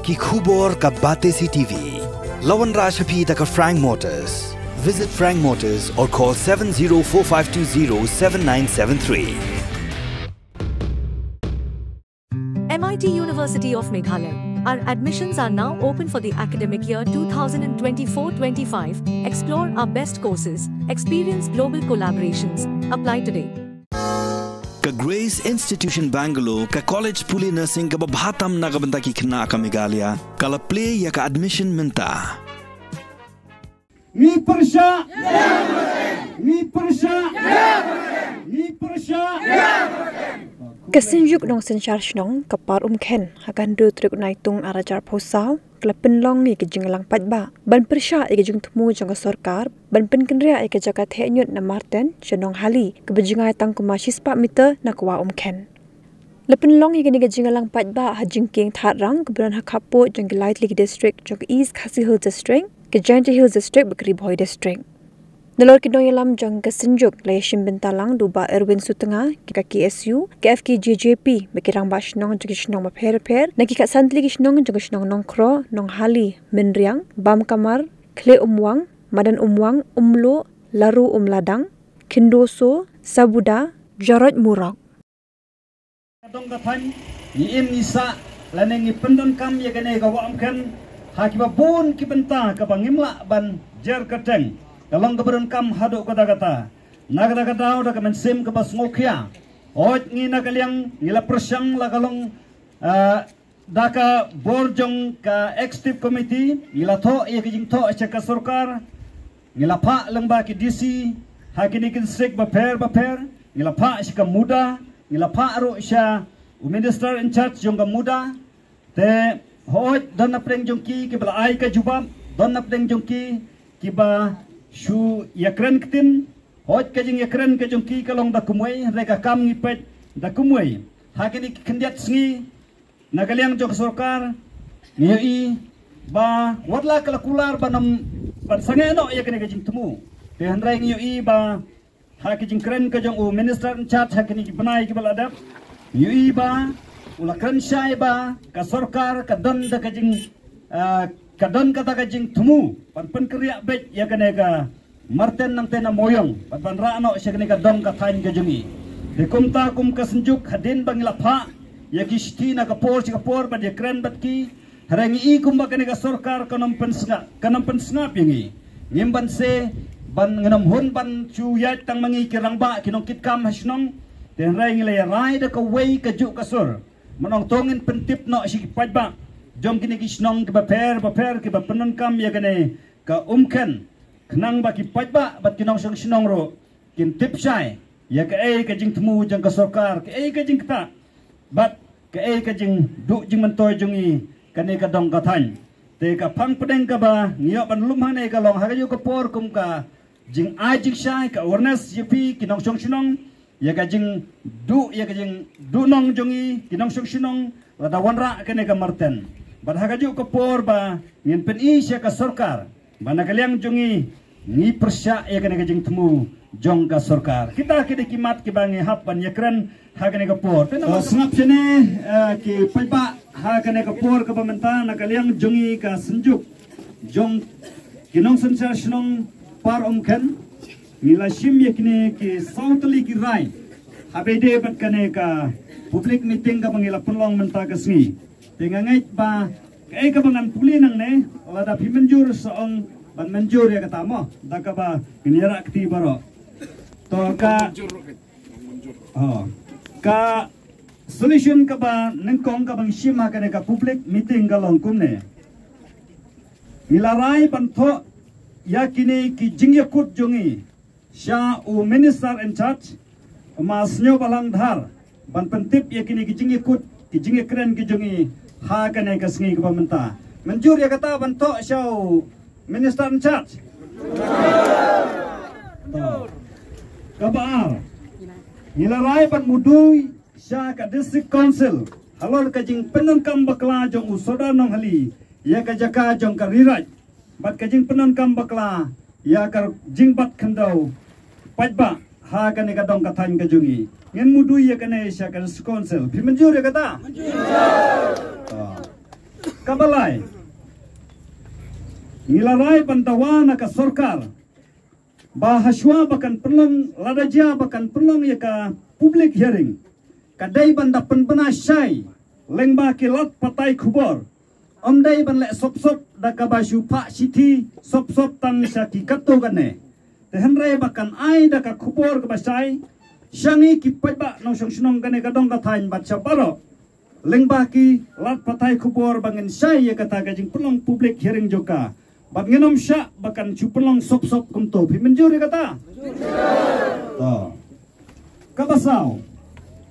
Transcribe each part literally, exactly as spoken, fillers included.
Ki khubor ka Batesi T V. La wanrah sha phi da ka Frank Motors. Visit Frank Motors or call seven zero four five two zero seven nine seven three. M I T University of Meghalaya. Our admissions are now open for the academic year two thousand twenty-four twenty-five. Explore our best courses, experience global collaborations. Apply today. Ka Grace Institution Bangalore, ka college pule nursing kaba bha tam na ka bynta ki khynnah ka Meghalaya, ka la plie ïa ka admission mynta. Ngi pyrshah! Ngi pyrshah! Ngi pyrshah! Ka Synjuk Nongsynshar Shnong ka Par Umkhen ha ka hynriew tarik u Naitung ar hajar arphew saw ka la pynlong ïa ka jingïalang paidbah ban pyrshah ïa ka jingthmu jong ka sorkar ban pynkynriah ïa ka jaka theh ñiut na Marten sha Nonghali, kaba jngai tang kumba shispah meter na ka wah Umkhen. La pynlong ïa kane ka jingïalang paidbah ha Jingkieng Thadrang kaba don ha khappud jong ki lai tylli ki district jong ka East Khasi Hills District, ka Jaintia Hills District bad ka Ri Bhoi District. Nalor ki nongïalam jong ka Synjuk la ïashim bynta lang da u Bah Erwin Sutnga, ka K S U, ka F K J J P bad ki rangbah shnong jong ki shnong bapher bapher na ki khatsan tylli ki shnong jong ka shnong Nongkhro, Nonghali, Mynriang, Bamkamar, Khlieh Umwang, Madan Umwang, Umluh, Laru Umladang, Khyndoso, Sabuda, Jaroj Murok. Ka dong ka thaiñ, ngi im ngi sah lane ngi pyndonkam ïa kane ka wah Umkhen ha kiba bun ki bynta kaba ngim lah ban jer kyrteng. Ka long kaba donkam haduh katta katta. Na kata ka daw da ka mynsiem kaba sngewkhia, hooid ngi na ka liang ngi la pyrshang la ka long, ah, da ka bor jong ka executive committee, ngi la thoh ïa ka jingthoh sha ka sorkar, ngi la phah lyngba ki D C ha kine ki district bapher bapher, ngi la phah sha ka MUDA, ngi la phah ruh sha u minister in charge jong ka MUDA. Te hooid don na pdeng jong ki kiba la ai ka jubab, don na pdeng jong ki kiba shu ïakren ktien. Hooid ka jingïakren ka jong ki ka long da kumwei, hynrei ka kam ngi peit da kumwei. Ha kine ki khyndiat sngi, na ka liang jong ka sorkar, ngi ïohi ba wat la ka la kular ban ym, ban sangeh noh ïa kane ka jingthmu. Te hynrei ngi ïohi ba ha ka jingkren ka jong u minister in charge ha kine ki bnai kiba la dep, ngi ïohi ba u la kren shai ba ka sorkar ka don da ka jing, ah, ka don kata ka jingthmu ban pynkynriah beit ïa kane ka Marten nangta na Mawiong, bad ban rah noh sha kane ka dong ka thaiñ ka jong ngi. Te kumta kum ka Synjuk hadien ba ngi la phah ïa ki shithi na ka por sha ka por bad ïakren bad ki, hynrei ngi i kumba kane ka sorkar kan ym pynsngap, kan ym pynsngap ïa ngi. Ngim banse ban, ngin ym hun ban shu ïaid tang ma ngi ki rangbah ki nongkitkam ha shnong. Te hynrei ngi la ïarai da kawei ka juh ka sur. Mynta to ngin pyntip noh sha ki paidbah jong kine ki shnong kiba pher bapher kiba pyndonkam ïa kane ka Umkhen, khnang ba ki paidbah bad ki nongshong shnong ruh kin tip shai ïa kaei ka jingthmu jong ka sorkar, kaei ka jingktah bad kaei ka jingduh jingmyntoi jong ngi kane ka dong ka thaiñ. Te ka phang pdeng kaba ngi ïoh ban lum hangne ka long ha kajuh ka por kum ka jingai jingshai, ka awareness ïa phi ki nongshong shnong ïa ka jingduh, ïa ka jingduhnong jong ngi ki nongshong shnong lada wanrah kane ka Marten. Bad ha kajuh ka por ba ngin pyni sha ka sorkar ba na ka liang jong ngi ngi pyrshah ïa kane ka jingthmu jong ka sorkar. Kita ki dei ki mat kiba ngi hap ban ïakren ha kane ka por. Te namar sngap shane, eh, ki paidbah, ha kane ka por kaba mynta na ka liang jong ngi ka Synjuk jong ki nongsynshar shnong Par Umkhen, ngi la shim ïa kine ki saw tylli ki rai haba ïadei bad kane ka public meeting kaba ngi la pynlong mynta ka sngi. Te nga ngeit ba kaei kaba ngan pule nangne, lada phi mynjur sa ong ban mynjur ïa kata mo, da kaba ngin ïarap kti baroh. To ka, oh, ka solution kaba nyngkong kaba ngi shim ha kane ka public meeting ka long kumne. Ngi la rai ban thoh ïa kine ki jingïakut jong ngi sha u minister in charge, u Ma Sniawbhalang Dhar, ban pyntip ïa kine ki jingïakut, ki jingïakren ki jong ngi ha kane ka sngi kaba mynta. Mynjur ïa kata ban thoh sha u minister in charge? To. Kaba ar, ngi la rai ban mudui sha ka District Council halor ka jingpyndonkam bakla jong u Sordar Nonghali ïa ka jaka jong ka Riraid, bad ka jingpyndonkam bakla ïa ka jingbat khyndew paidbah ha kane ka dong ka thaiñ ka jong ngi. Ngin mudui ïa kane sha ka District Council. Phi mynjur ïa kata? Mynjur. Ah. Kaba lai, ngi la rai ban dawa na ka sorkar ba hashwa ba kan pynlong, lada jia ba kan pynlong ïa ka public hearing, ka dei ban da pynbna shai lyngba ki lad pathai khubor. Ym dei ban leh sop sop da kaba shu phah shithi sop sop tang sha ki katto katne. Te hynrei ba kan ai da ka khubor kaba shai sha ngi ki paidbah nongshong shnong kane ka dong ka thaiñ bad sha baroh lyngba ki lad pathai khubor ba ngin shai ïa kata ka jingpynlong public hearing jong ka. Bad ngin ym shah ba kan shu pynlong sop sop kumto. Phi mynjur ïa kata? To. Kaba saw,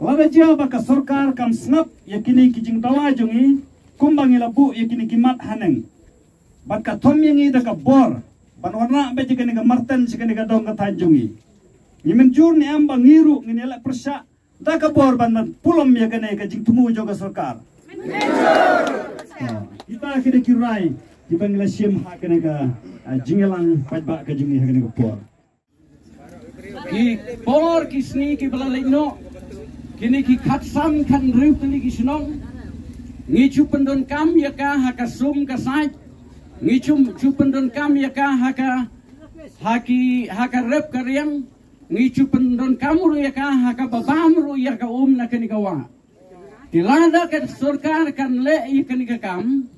lada jia ba ka sorkar kam sngap ïa kine ki jingdawa jong ngi, kumba ngi la buh ïa kine ki mat haneng, bad ka thom ïa ngi da ka bor ban wanrah beit ïa kane ka marten sha kane ka dong ka thaiñ jong ngi, ngi mynjur ne em ba ngi ruh ngin ïaleh pyrshah da ka bor ban, ban pulom ïa kane ka jingthmu jong ka sorkar? Ah, kita ki dei ki rai kiba ngi la shim ha kane ka, ah, jingïalang paidbah ka jong ngi ha kane ka por. Ki por ki sngi kiba la leit noh, kine ki khatsan khathynriew tylli ki shnong, ngi shu pyndonkam ïa ka ha ka sum ka sait, ngi shu, shu pyndonkam ïa ka ha ka, ha ki, ha ka rep ka riang, ngi shu pyndonkam ruh ïa ka ha kaba bam ruh ïa ka um na kane ka wah. Te lada ka sorkar kan leh ïa kane ka kam,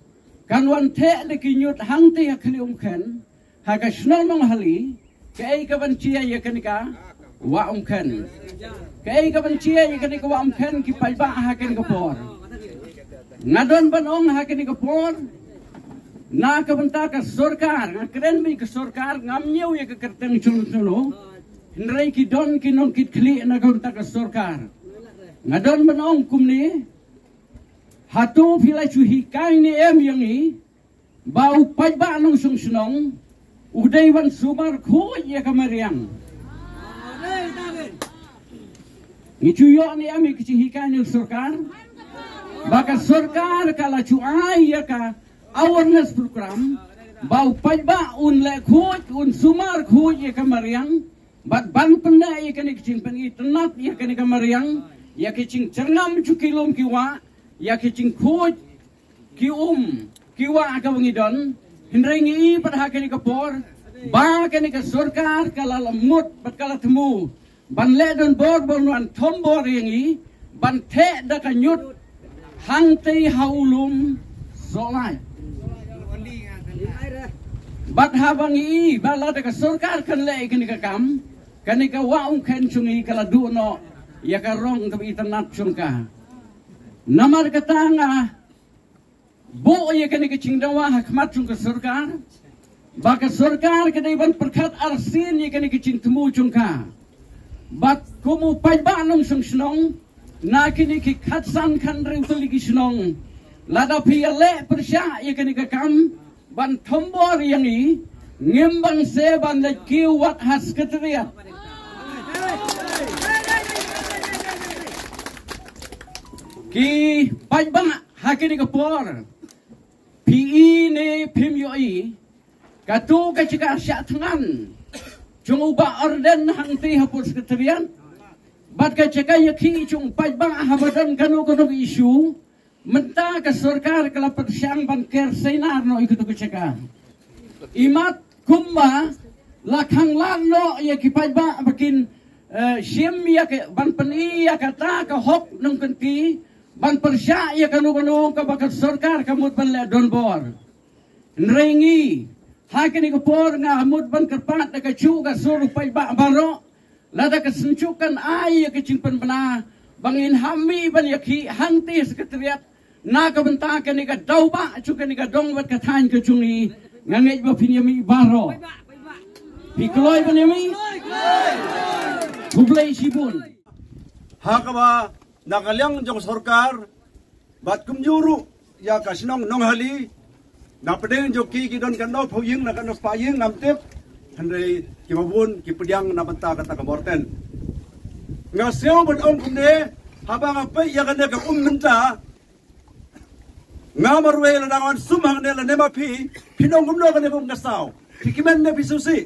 kan wan theh da ki ñiut hangtei ha Khlieh Umkhen, ha ka shnong Nonghali, kaei kaban jia ïa kane ka wah Umkhen? Kaei kaban jia ïa kane ka wah Umkhen, ki paidbah, ha kane ka por? Nga don ban ong ha kane ka por, na ka bynta ka sorkar, nga kren beit ka sorkar, ngam ñiew ïa ka kyrteng jong uno uno, hynrei ki don ki nongkitkhlieh na ka bynta ka sorkar. Nga don ban ong kumne, hato phi la shu hikai ne em ïa ngi ba u paidbah nongshong shnong u dei ban sumar khuid ïa ka mariang? Ngi shu ïoh ne em ïa ka jinghikai na ka sorkar? Ba ka sorkar ka la shu ai ïa ka awareness program ba u paidbah un leh khuid, un sumar khuid ïa ka mariang, bad ban pynneh ïa kane ka jingpynitynnad ïa kane ka mariang, ïa ka jingchyrngam jong ki lum ki wah, ïa ka jingkhuid ki um ki wah kaba ngi don. Hynrei ngi i pat ha kane ka por ba kane ka sorkar ka la, la mut bad ka la thmu ban leh donbor, ban wan thombor ïa ngi, ban theh da ka ñiut hangtei ha u lum Sohlai. Bad haba ngi i ba lada ka sorkar kan leh ïa kane ka kam, kane ka wah Umkhen jong ngi ka la duh noh ïa ka rong kaba itynnad jong ka. Namar kata nga buh ïa kane ka jingdawa ha khmat jong ka sorkar, ba ka sorkar ka dei ban pyrkhat arsien ïa kane ka jingthmu jong ka. Bad kum u paidbah nongshong shnong na kine ki khatsan khathynriew tylli ki shnong, lada phi ïaleh pyrshah ïa kane ka kam ban thombor ïa ngi, ngim bang se ban leit kiew wat ha Secretariat. Ki paidbah, ha kine ki por, phi i ne phim ïohi, kato ka jaka shah thngan jong u Bah Ardent hangtei hapoh Secretariat, bad ka jaka ïakhih jong u paidbah haba don kano kano ka issue, mynta ka sorkar ka la pyrshang ban ker sainar noh ïa kato ka jaka. Imat kumba la khanglad noh ïa ki paidbah ba kin, eh, shim ïa ka, ban pyni ïa kata ka hok nongkynti, ban pyrshah ïa kano kano kaba ka sorkar ka mut ban leh donbor. Hynrei ngi, ha kine ki por nga mut ban kyrpad da ka juh ka sur u paidbah baroh, lada ka synjuk kan ai ïa ka jingpynbna, ba ngin hap mih ban ïakhih hangtei Secretariat na ka bynta kane ka daw ba jong kane ka dong bad ka thaiñ ka jong ngi. Nga ngeit ba phin ïa mih baroh. Phi kloi ban ïa mih? Khublei shibun. Ha kaba na ka liang jong sorkar bad kumjuh ruh ïa ka shnong Nonghali, na pdeng jong ki ki don katno phew ïing, na katno spah ïing ngam tip, hynrei kiba bun ki pdiang na bynta kata ka Morten. Nga sngew ban ong kumne, haba nga peit ïa kane ka um mynta, nga marwei la dang wan sum hangne lane ma phi, phi nong kumno kane ka um ka saw? Phi kmen ne phi sngewsih?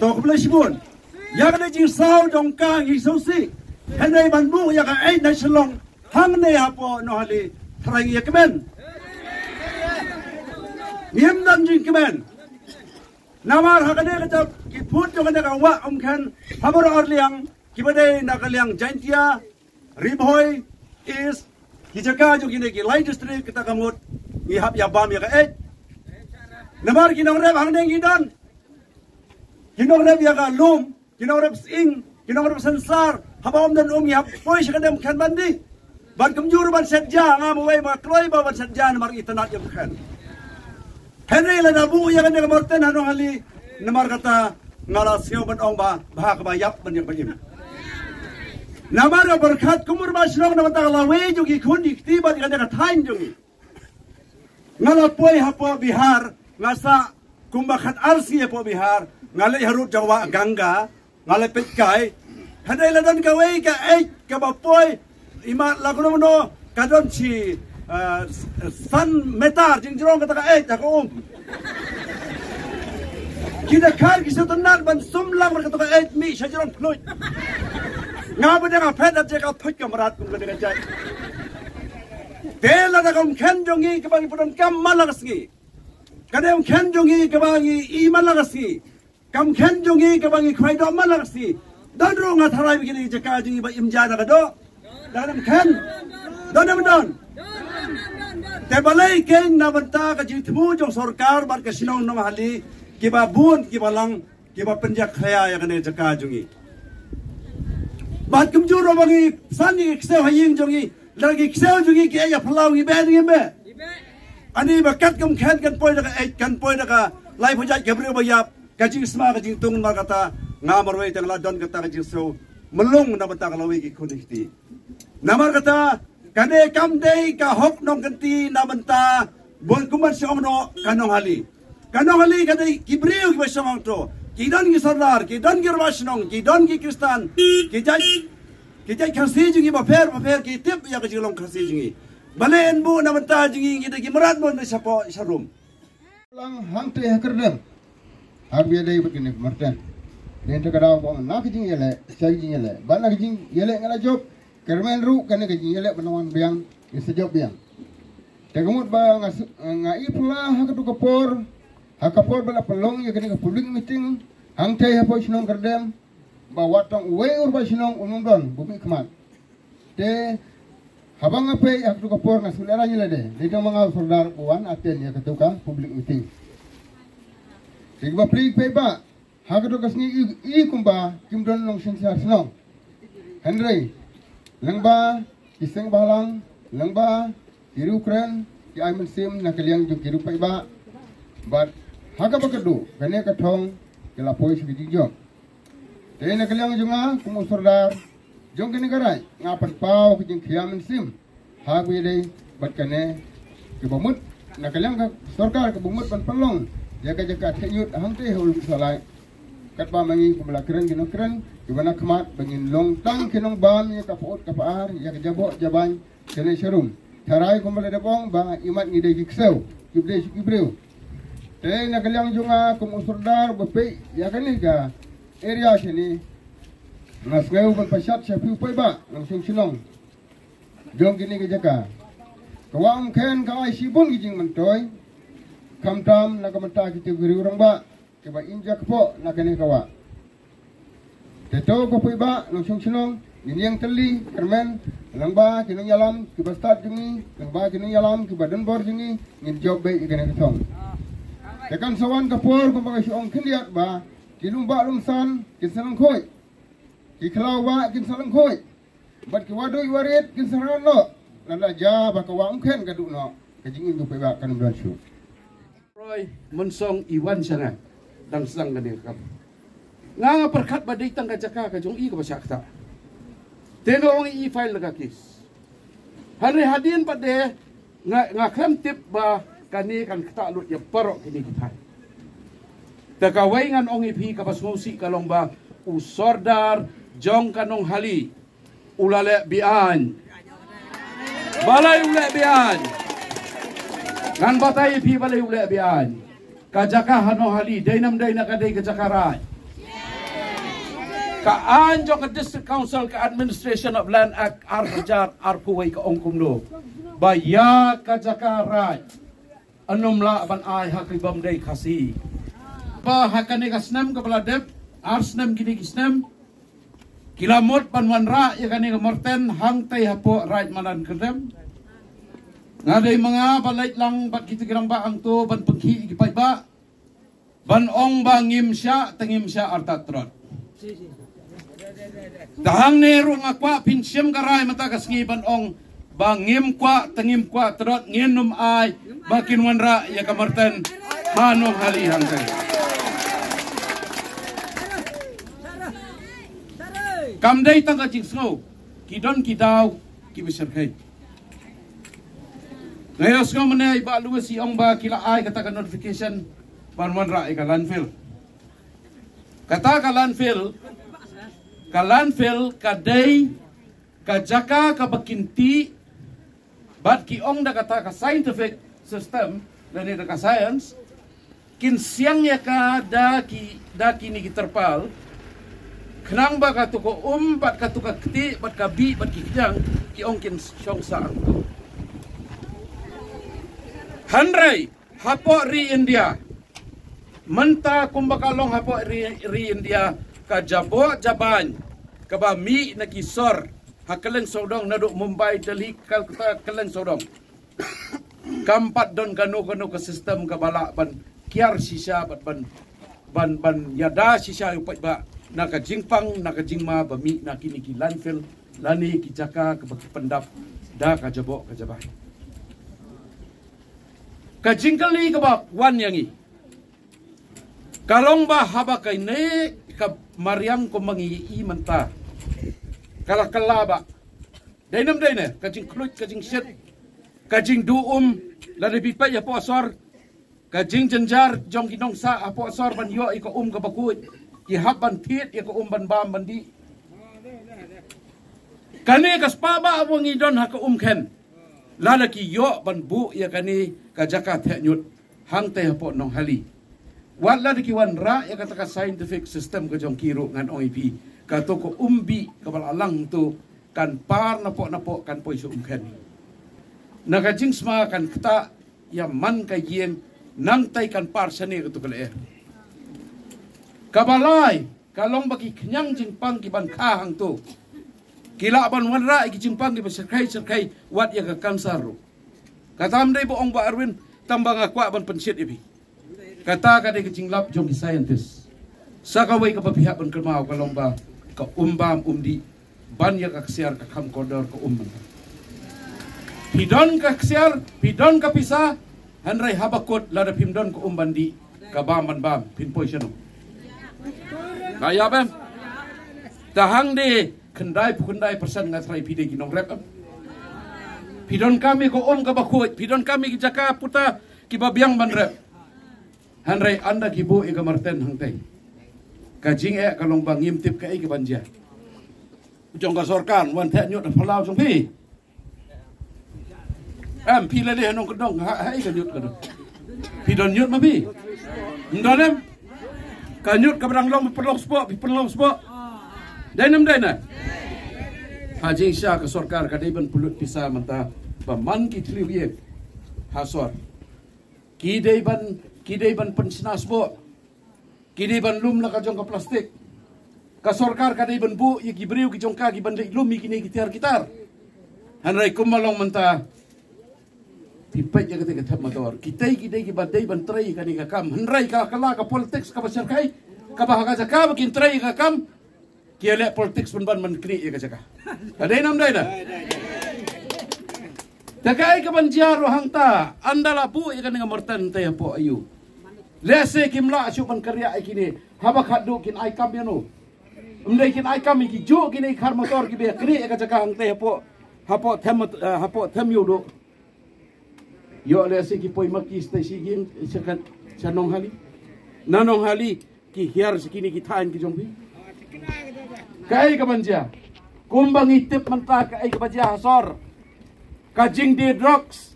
To, khublei shibun. Ïa kane jingsaw jong ka ngi sngewsih. Hynrei ban buh ïa ka eiñ na Shillong, hangne hapoh Nonghali, tharai ngi ïa kmen. Ngim don jingkmen. Namar ha kane ka jaka ki pud jong kane ka wah Umkhen ha Mawryngkneng Arliang kiba dei na ka liang Jaintia, Ri Bhoi, East, ki jaka jong kine ki lai district kita ka mut ngi hap ïa bam ïa ka eit. Namar ki nongrep hangne ngi don. Ki nongrep ïa ka lum, ki nongrep sying, ki nongrep synsar, haba ym don um ïa poi sha ka dem khen ban dih. Ban kumjuh ban set ja, nga mawei ma kloi ba ban set ja namar itynnad ïa khen. Hynrei lada buh ïa kane ka marten ha Nonghali, namar kata nga la sngewbha ban ong ba bha kaba ïap ban ïap ba im. Namar ka pyrkhat kum u rangbah shnong namar kata ka lawei jong ki khun ki kti bad kane ka thaiñ jong ngi. Nga la poi hapoh Bihar, nga sah kumba khat ar sngi hapoh Bihar, nga leit harud jong wah Ganga, nga la peit kai. Hynrei la don kawei ka eit kaba poi, imat la kumno kumno, ka don shi, ah, san meter jingjrong kata ka eit ha ka um. Ki dkhar ki sngewtynnad ban sum lang bad kata ka eit mih sha jrong phluit. Nga ba dang nga phet da je ka thuit ka mrad kum ka dang ka jait. Te lada ka Umkhen jong ngi kaba ngi pyndonkam man la ka sngi. Ka dei Umkhen jong ngi kaba ngi i man la ka sngi. Ka Umkhen jong ngi kaba ngi khwai doh man la ka sngi. Don ruh nga tharai ba kine ki jaka jong ngi ba im ja na ka doh. Da ka Umkhen. Don ne ym don. Te balei kein na bynta ka jingthmu jong sorkar bad ka shnong Nonghali kiba bun kiba lang kiba pynjah khia ïa kane ka jaka jong ngi. Bad kumjuh ruh ba ngi san ngi ksew ha ïing jong ngi, lada ki ksew jong ngi ki ïa phyllaw ngi beh ngi beh. Ani ba kat ka Umkhen kan poi da ka eit, kan poi da ka laiphew jait ka briew ba ïap, ka jingsma ka jingtung namar kata nga marwei tang la don kata ka jingsngew mlung na bynta ka lawei ki khun ki kti. Namar kata kane kam dei ka hok nongkynti na bynta bun kumban shong noh ka Nonghali. Ka Nonghali ka dei ki briew kiba shong hangto. Ki don ki sordar, ki don ki rangbah shnong, ki don ki Khristan, ki jait, ki jait Khasi jong ngi bapher bapher ki tip ïa ka jinglong Khasi jong ngi. Balei yn buh na bynta jong ngi ngi dei ki mrad mon dei shapoh sharum. Lang hangtei ha Kyrdem. Haba ïadei bad kane ka marten. Dei te ka daw ba na ka jingïaleh, sa ka jingïaleh. Ba na ka jingïaleh nga la jop. Kyrmen ruh kane ka jingïaleh ba na wan biang, ngi sa jop biang. Te ka mut ba nga s-, nga i pla ha katu ka por, ha ka por ba la pynlong ïa kane ka public meeting, hangtei hapoh shnong Kyrdem, ba wat tang uwei u rangbah shnong un ym don, ba mih khmat. Te haba nga peit ha katu ka por nga sngewlehrain ïa lade, dei tang ma nga u sordar ba wan attend ïa katu ka public meeting. Te kiba plie peit ba ha katu ka sngi i, i kumba kim don nongsynshar shnong. Hynrei lyngba ki seng bhalang, lyngba ki riewkren, ki ai mynsiem na ka liang jong ki riewpaidbah. Bad ha kaba kyrduh kane ka thong ki la poi sha ka jingjop. Te na ka liang jong nga kum u sordar jong kane ka raid, nga pynpaw ka jingkhia mynsiem ha kaba ïadei bad kane kaba mut na ka liang ka sorkar kaba mut ban pynlong ïa ka jaka theh ñiut hangtei ha u Lum Salai. Katba ma ngi kumba la kren ki nongkren kiba na khmat ba ngin long tang ki nongbam ïa ka pud ka par, ïa ka jaboh jabain, kane sharum. Tharai kumba la dep ong ba imat ngi dei ki ksew, ki dei ki briew. Te na ka liang jong nga kum u sordar ba peit ïa kane ka area kane, nga sngew ban pashat sha phi u paidbah nongshong shnong jong kine ki jaka. Ka wah Umkhen ka ai shibun ki jingmyntoi, khamtam na ka bynta kito ki riew rangbah kiba im jakpoh na kane ka wah. Te to ko paidbah nongshong shnong, ngin ïeng tylli kyrmen lyngba ki nongïalam kiba stad jong ngi, lyngba ki nongïalam kiba donbor jong ngi, ngin jop beit ïa kane ka thong. Te kan sa wan ka por kumba nga shu ong khyndiat ba ki lum bah lum san kin sa lyngkhuid, ki khlaw bah kin sa lyngkhuid, bad ki wahduh wahrit kin sa ran noh. Lada jia ba ka wah Umkhen ka duh noh, ka jingim jong paidbah kan ym don shuh. Roy Mynsong i wan sha nga dang sdang kane ka kam. Nga nga pyrkhat ba dei tang ka jaka ka jong i kaba shah ktah. Te nga ong i file da ka case. Hynrei hadien pat de nga, nga khlem tip ba kane kan ktah lut ïa baroh kine ki thaiñ. Te kawei ngan ong ïa phi kaba sngewsih ka long ba u sordar jong ka Nonghali u la leh beaiñ. Balei u leh beaiñ? Ngan batai ïa phi balei u leh beaiñ. Ka jaka ha Nonghali dei nam dei na ka dei ka jaka raid. Ka aiñ jong ka District Council, ka Administration of Land Act ar hajar arphew wei ka ong kumno, ba ïa ka jaka raid ym lah ban ai ha ki bym dei Khasi. Ba ha kane ka snem kaba la dep, ar snem kine ki snem, ki la mut ban wanrah ïa kane ka marten hangtei hapoh raid Madan Kyndem. Nga dei ma nga ba leit lang bad kito ki rangbah hangto ban pynkhih ïa ki paidbah, ban ong ba ngim shah, te ngim shah artat trot. Te hangne ruh nga kwah phin shim ka rai mynta ka sngi ban ong ba ngim kwah, te ngim kwah trot, ngin ym ai ba kin wanrah ïa ka marten ha Nonghali hangtei. Kam dei tang ka jingsngew, ki don ki daw kiba shyrkhei. Nga ïohsngew mynne i Bah Louis i ong ba ki la ai kata ka notification ban wanrah ïa ka landfill. Kata ka landfill, ka landfill ka dei ka jaka kaba kin tih, bad ki ong da kata ka scientific system, lane da ka science, kin siang ïa ka da ki, da kine ki terpal, khnang ba kato ka um bad kato ka ktieh bad ka bih bad ki kjang ki ong kin shong sah hangto. Hynrei hapoh ri India mynta, kumba ka long hapoh ri, ri India, ka jaboh jabaiñ kaba mih na ki sor ha kylleng sawdong, naduh Mumbai, Delhi, Calcutta, kylleng sawdong. Kam pat don kano kano ka system kaba lah ban kiar shisha bad ban, ban, ban ïada shisha ïa u paidbah na ka jingpang, na ka jingma ba mih na kine ki landfill lane ki jaka kaba ki pyndap da ka jaboh ka jabaiñ. Ka jingkylli kaba wan ïa ngi ka long ba haba kane ka mariang kumba ngi ïohi mynta ka la kylla, ba dei ne ym dei ne ka jingkhluit, ka jingshit, ka jingduh um, lada phi peit hapoh sor, ka jingjynjar jong ki nongsah hapoh sor ban ïoh ïa ka um kaba khuid, ki hap ban thied ïa ka um ban bam ban dih. Kane ka spah bah ba ngi don ha ka um khein, lada ki ïoh ban buh ïa kane ka jaka theh ñiut hangtei hapoh Nonghali, wat lada ki wanrah ïa kata ka scientific system ka jong ki ruh, ngan ong ïa phi, kato ka um bih kaba la lang to kan par napoh napoh, kan poi sha um khein. Na ka jingsma kan ktah ïa man ka ïing, nangtei kan par shane kato ka lyer. Kaba lai ka long ba ki khñiang jingpang ki ban kha hangto ki lah ban wanrah ïa ki jingpang kiba shyrkhei shyrkhei, wat ïa ka cancer ruh. Kata ym dei ba ong Bah Arwin, tang ba nga kwah ban pynshit ïa phi. Kata ka dei ka jinglap jong ki scientist. Sa kawei kaba phi hap ban kynmaw ka long ba ka um bam um dih, ban ïa ka ksiar ka kham kordor ka um ban. Phi don ka ksiar, phi don ka pisa, hynrei haba kut lada phim don ka um ban dih, ka bam ban bam, phin poi shano? Ka ïap em? Te hangne khyndai phew khyndai percent nga tharai phi dei ki nongrep em? Phi donkam ïa ka um kaba khuid, phi donkam ïa ki jaka puta kiba biang ban rep. Hynrei ynda ki buh ïa ka marten hangtei, ka jingeh ka long ba ngim tip kaei kaban jia. Jong ka sorkar wan theh ñiut ha phyllaw jong phi. Em, phi la dei ha nongkyndong, ha, ha ei ka ñiut ka don? Phi don ñiut ma phi? Ym don em? Ka ñiut kaba dang long, pynlong spah, phi pynlong spah. Dei ne ym dei ne? Ha jingshisha ka sorkar ka dei ban pynlut pisa mynta ba man ki thliew ïing ha sor, ki dei ban, ki dei ban pynshna spah. Ki dei ban lum la ka jong ka plastik. Ka sorkar ka dei ban buh ïa ki briew ki jong ka ki ban leit lum ïa kine ki tiar ki tar. Hynrei kumba long mynta, phi peit ïa kata ka thep motor, kitei ki dei kiba dei ban trei ïa kane ka kam. Hynrei ka, ka la ka politics kaba shyrkhei, kaba ha ka jaka ba kin trei ïa ka kam, ki ïaleh politics ban ban ban knieh ïa ka jaka. Ka dei ne ym dei ne? Te kaei kaban jia ruh hangta, ynda la buh ïa kane ka marten te hapoh aiu? Lehse kim lah shuh ban kyrïah ïa kine, haba khatduh kin ai kam ïa no? Ym dei kin ai kam ïa ki juh kine ki khar motor kiba ïa knieh ïa ka jaka hangtei hapoh, hapoh them, eh, hapoh them ïew duh. Ïoh lehse ki poi ma ki stei shi ging sha kan, sha Nonghali. Na Nonghali ki hiar sha kine ki thaiñ ki jong phi. Kaei kaban jia? Kumba ngi tip mynta kaei kaba jia ha sor, ka jingdie drugs,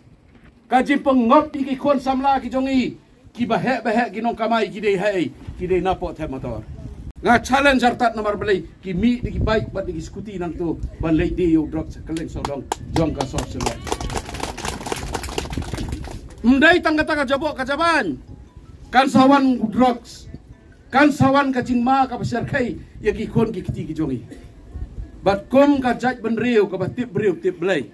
ka jingpyngngop ïa ki khun samla ki jong ngi, kiba heh ba heh ki nongkamai ki dei haei? Ki dei napoh them motor. Nga challenge artat namar balei ki mih da ki bike bad da ki scooty nangto ban leit die ïa u drugs ha kylleng sawdong jong ka sor Shillong. Ym dei tang kata ka jaboh ka jaban. Kan sa wan u drugs. Kan sa wan ka jingma kaba shyrkhei ïa ki khun ki kti ki jong ngi. Bad kum ka jaitbynriew kaba tip briew tip Blei,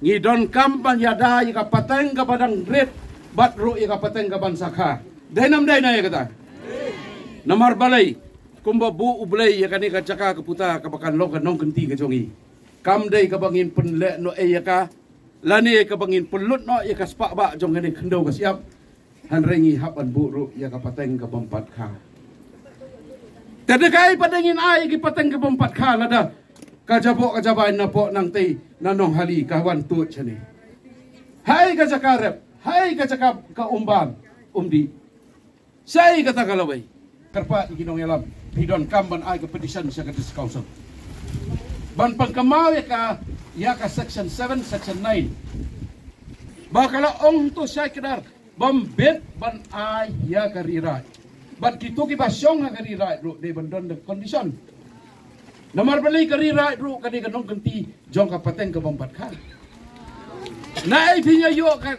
ngi donkam ban ïada ïa ka pateng kaba dang rit bad ruh ïa ka pateng kaban sa kha. Dei nam dei na ïa kata. Namar balei, kumba buh u Blei ïa kane ka jaka ka puta kaba kan long ka nongkynti ka jong ngi, kam dei kaba ngin pynleh noh ei ïa ka, lane kaba ngin pynlut noh ïa ka spah bah jong kane khyndew ka shyiap. Hynrei ngi hap ban buh ruh ïa ka pateng kabym pat kha. Te da kaei pat ngin ai ïa ki pateng kabym pat kha lada ka jaboh ka jabai napoh nangtei na Nonghali ka wan tuid shane. Haei ka jaka rep, haei ka jaka ka umbam umdih. Shaei kata ka lawei. Kyrpad ïa ki nongïalam, phi donkam ban ai ka petition sha ka District Council ban pynkynmaw ïa ka, ïa ka section seven, section nine, ba ka la ong to shai kdar bym bit ban ai ïa ka rewrite. Bad kito kiba shong ha ka rewrite ruh dei ban don da condition. Namar balei ka rewrite ruh ka dei ka nongkynti jong ka pateng kabym pat kha. Naei phin ïoh ka,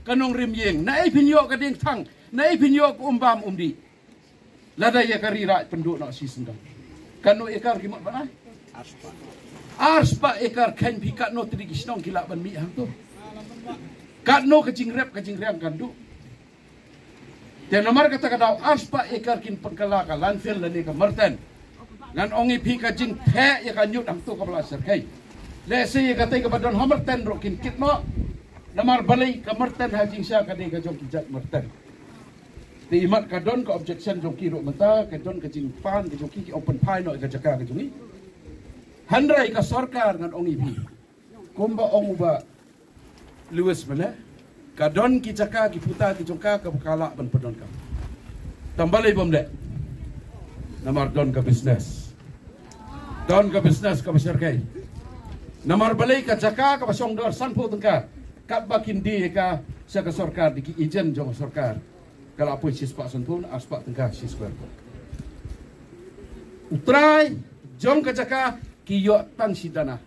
ka nongrim ïing, naei phin ïoh ka diengthang, naei phin ïoh ka umbam umdih. Lada ïa ka rewrite pynduh noh shi sengkang. Katno ekar ki mut ban ai? Arspah ekar. Kheiñ phi katno tylli ki shnong ki lah ban mih hangto. Katno ka jingrep ka jingriang kan duh. Te namar kata ka daw arspah ekar kin pynkylla ka landfill lane ka merten. Ngan ong ïa phi ka jingtheh ïa ka ñiut hangto kaba la shyrkhei. Lehse ïa katei kaba don ha merten ruh kin kit noh. Namar balei ka merten ha jingshisha ka dei ka jong ki jait merten. Te imat ka don ka objection jong ki ruh mynta, ka don ka jingpan ka jong ki, ki ong pynphai noh ïa ka jaka ka jong ngi. Hynrei ka sorkar ngan ong ïa phi, kumba ong u Bah Lewis mynne, ka don ki jaka ki puta ki jong ka kaba ka lah ban pyndonkam. Tang balei bym leh? Namar don ka business. Don ka business kaba shyrkhei. Namar balei ka jaka kaba shong dor sanphew tyngka, katba kin die ïa ka sha ka sorkar da ki agent jong ka sorkar, ka la poi shispah sanphew ne arspah tyngka shi square foot. U trai jong ka jaka ki ïoh tang shi dana.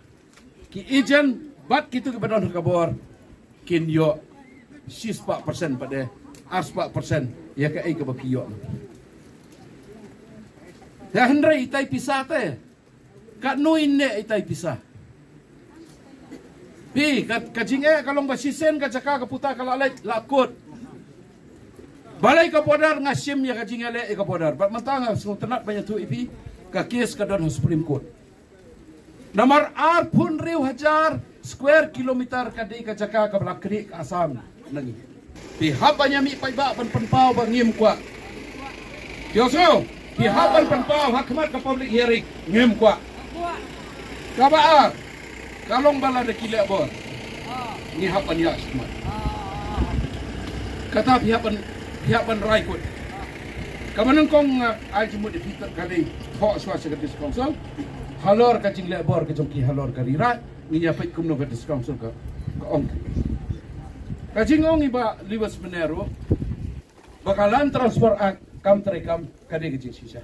Ki agent bad kito kiba don ha ka bor kin ïoh shispah percent pat de arspah percent ïa kaei kaba ki ïoh. Te hynrei itai pisa te, katno i neh itai pisa? Phi, ka, ka jingeh ka long ba shisien ka jaka ka puta ka la leit la kut. Balei ka border? Nga shim ïa ka jingeh leh ïa ka border. Bad mynta nga sngewtynnat ban ïathuh ïa phi, ka case ka don ha Supreme Court. Namar arphew hynriew hajar square kilometer ka dei ka jaka kaba la khrieh ka Assam na ngi. Phi hap ban ïa mih paidbah ban pynpaw ba ngim kwah. Phi ong sngewbha, phi hap ban pynpaw ha khmat ka public hearing, ngim kwah. Kaba ar, ka long ba lada ki leh bor, ngi hap ban ïa shikmat. Kata phi hap ban, phi hap ban rai kut. Kaba nyngkong, ah, ai jingmut ïa phi, ka dei thoh shuwa sha ka District Council halor ka jingleh bor ka jong ki halor ka rewrite. Ngin ïa peit kumno ka District Council ka, ka ong. Ka jingong i Bah Lewis mynne ruh ba ka Land Transfer Act kam treikam, ka dei ka jingshisha.